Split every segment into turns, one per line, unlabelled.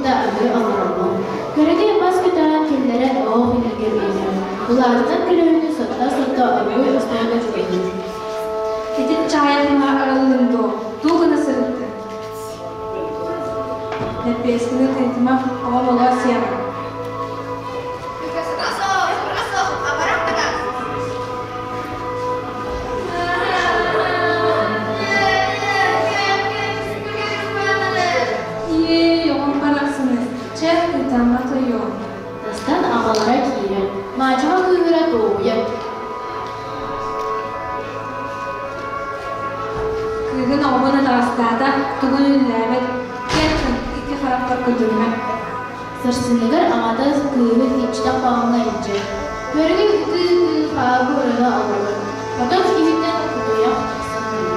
кытта аһыы олороллор. Көрөгөй мас көтөҕөн киллэрэн оһох иннигэр биэрэр. Былаатынан көлөһүнү сотто-сотто оргууй остуолга дьүкэйдиир.
Ити чаайахына арыллыҥ дуо? Туох гына сырыттыҥ? Лэппиэскэни тыытыма, оҕом олоо сиэҕэ. Иэй, оҕом барахсаны, чэ, ытаама тойуом.
Тастан аҕалара киирэр, маачаҕа кыыһыра туоһуйар.
Кыыһын оҕобун атаҕастаата, тугун үллээбэт, киэр икки харахпар көтүрүмэ.
Сарсыныгар аҕата кыыһын иччитэх баҕаҥҥа илдьэр. Көрүҥүн ытыы-ытыы хаабы ырыа олорор. Хотон иһиттэн кутуйах тахсан кэлэр.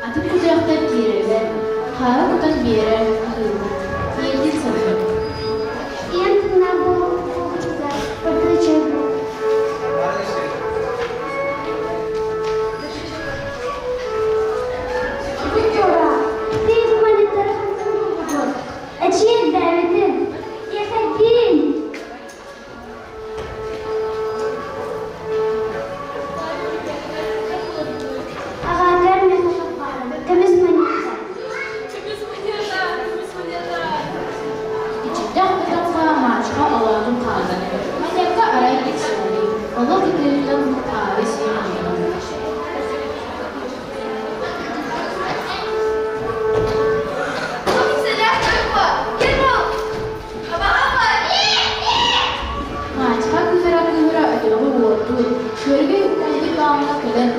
Атын кутуйахтар киирэллэр, хааһы кутан биэрэр, аһыыллар. Ийэтин саныыр.
Эчиэрдээбитин, иэхэйдиин! Аҕаатыгар миэхэ саппаҕыран, көмүс монета.
Иччитэх өтөххө Маачка олоотун хааллар. Манньакка арай иксэллий, олох ытыырыттан таары сиэн олорор. Маачка кыыһыра-кыыһыра өтөҕү уоттуур, күөрэгэй ууллубут баҕаҥҥа кэлэн